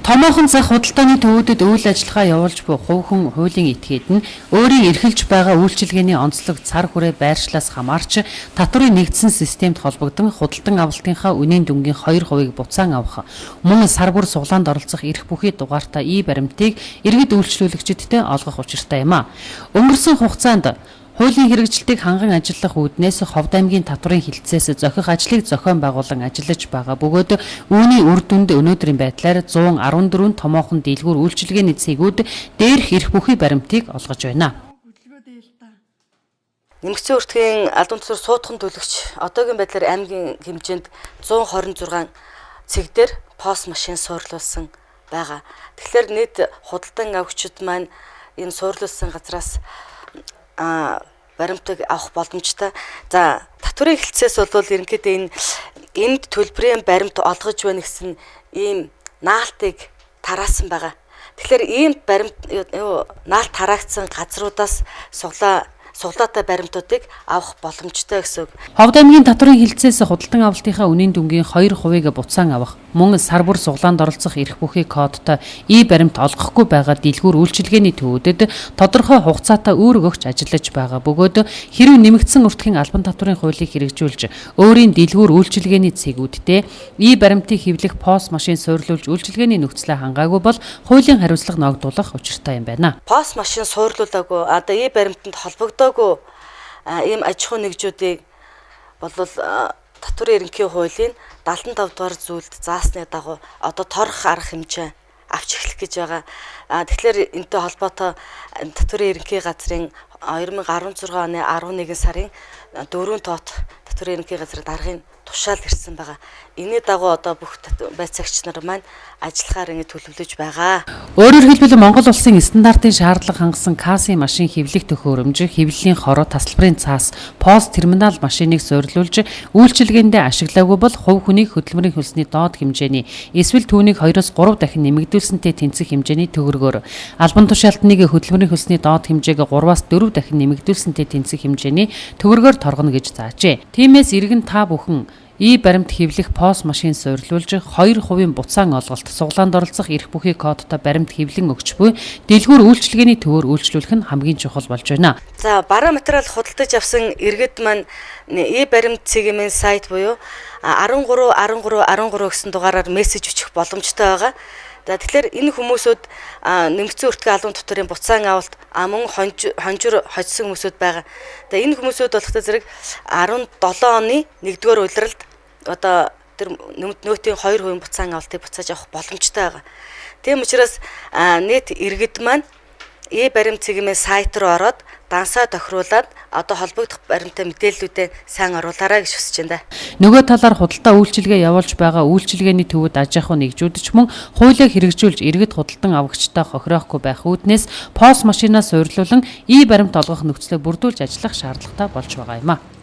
Томоохон зах худалдааны төвүүдэд үйл ажиллагаа явуулж буй хувь хүн хуулийн этгээд нь өөрийн эрхэлж байгаа үйлчилгээний онцлог цар хүрээ байршлаас хамаарч татварын нэгдсэн системд холбогдсон худалдан авалтынхаа үнийн дүнгийн 2%-ийг буцаан авах мөн сар бүр суглаанд оролцох эрх бүхий дугаартай и-баримтыг иргэд үйлчлүүлэгчидтэй олгох учиртай юм а. Өнгөрсөн хугацаанд хуулийн хэрэгжилтийг ханган ажиллах үүднээс Ховд аймгийн татварын хэлтсээс зохих ажлыг зохион байгуулан ажиллаж байгаа бөгөөд үүний үр дүнд өнөөдрийн байдлаар 114 томоохон дэлгүүр үйлчилгээний цэгүүд дээрх эрх бүхий баримтыг олгож байна. Нэмэгдсэн өртгийн албан тушаал суутхан төлөгч одоогийн байдлаар аймгийн хэмжээнд 126 цэг дээр POS машин суурлуулсан байгаа. Тэгэхээр нийт худалдан авагчид маань энэ суурлуулсан газраас баримтыг авах боломжтой. За, татварын хэлтсээс бол ерөнхийдөө энэ энд төлбөрийн баримт олгож байна гэсэн ийм наалтыг тараасан байгаа. Тэгэхээр ийм баримт наалт тараагдсан газруудаас суглаатай баримтуудыг авах боломжтой гэсэн үг. Ховд аймгийн татварын хэлтсээс худалдан авалтынхаа үнийн дүнгийн 2%-ийг буцаан авах, мөн сар бүр суглаанд оролцох эрх бүхий кодтой и-баримт олгохгүй байгаа дэлгүүр үйлчилгээний төвүүдэд тодорхой хугацаатай үүрэг өгч ажиллаж байгаа бөгөөд хэрв нэмэгдсэн өртгийн албан татварын хуулийг хэрэгжүүлж өөрийн дэлгүүр үйлчилгээний цэгүүддээ и-баримтыг хэвлэх POS машин суурлуулж үйлчилгээний нөхцөлөө хангаагүй бол хуулийн хариуцлага ногдуулах учиртай юм байна. POS машин суурлуулаагүй, одоо и-баримтанд холбогдоогүй ийм аж ахуйн нэгжүүдийг бол татварын ерөнхий хуулийн 75 дугаар зүйлд заасны дагуу одоо торох арга хэмжээ авч эхлэх гэж байгаа. Тэгэхээр энэтэй холбоотой татварын ерөнхий газрын 2016 оны 11 сарын 4 тоот татварын ерөнхий газрын даргын тушаал ирсэн байгаа. Энэний дагуу одоо бүх байцаагч нар маань ажиллахаар ингэ төлөвлөж байгаа. Өөрөөр хэлбэл Монгол улсын стандартын шаардлага хангасан кассын машин хэвлэх төхөөрөмж, хэвлэлийн хороо, тасалбарын цаас, POS терминал машиныг суйрлуулж үйлчилгээндээ ашиглаагүй бол хувь хүнийг хөдөлмөрийн хөлсний доод хэмжээний эсвэл түүнийг 2-3 дахин нэмэгдүүлсэнтэй тэнцэх хэмжээний төгрөгөөр, албан тушаалтныг хөдөлмөрийн хөлсний доод хэмжээг 3-4 дахин нэмэгдүүлсэнтэй тэнцэх хэмжээний төгрөгөөр торгоно гэж заажээ. Тиймээс иргэн та бүхэн и-баримт хэвлэх POS машин суйрлуулж 2% буцаан олголт, суглаанд оролцох эрх бүхий кодтой баримт хэвлэн өгч буй дэлгүүр үйлчилгээний төвөөр үйлчлүүлэх нь хамгийн чухал болж байна. За, бараа материал худалдаж авсан иргэд маань и-баримт цэгийн сайт буюу 13 13 13 гэсэн дугаараар мессеж өчөх боломжтой байгаа. За, тэгэхээр энэ хүмүүсүүд нэмэгдсэн өртгийн албан татварын буцаан авалт мөн хонжир хоцсон хүмүүсүүд байгаа. За, энэ хүмүүсүүд болохтой зэрэг 17 оны 1-р улиралд одоо тэр нөөтийн 2% буцаан авалтыг буцааж авах боломжтой байгаа. Тийм учраас нийт иргэд маань и-баримт цэгийн сайт руу ороод дансаа тохируулаад одоо холбогдох баримттай мэдээллүүдээ сайн оруулаарай гэж хүсэж байна. Нөгөө талаар худалдаа үйлчилгээ явуулж байгаа үйлчилгээний төвүүд аж ахуй нэгжүүд ч мөн хуулиа хэрэгжүүлж иргэд худалдан авагчтай хохироохгүй байх үүднээс POS машинаа суйрлуулан и-баримт олгох нөхцөлөө бүрдүүлж ажиллах шаардлагатай болж байгаа юм а.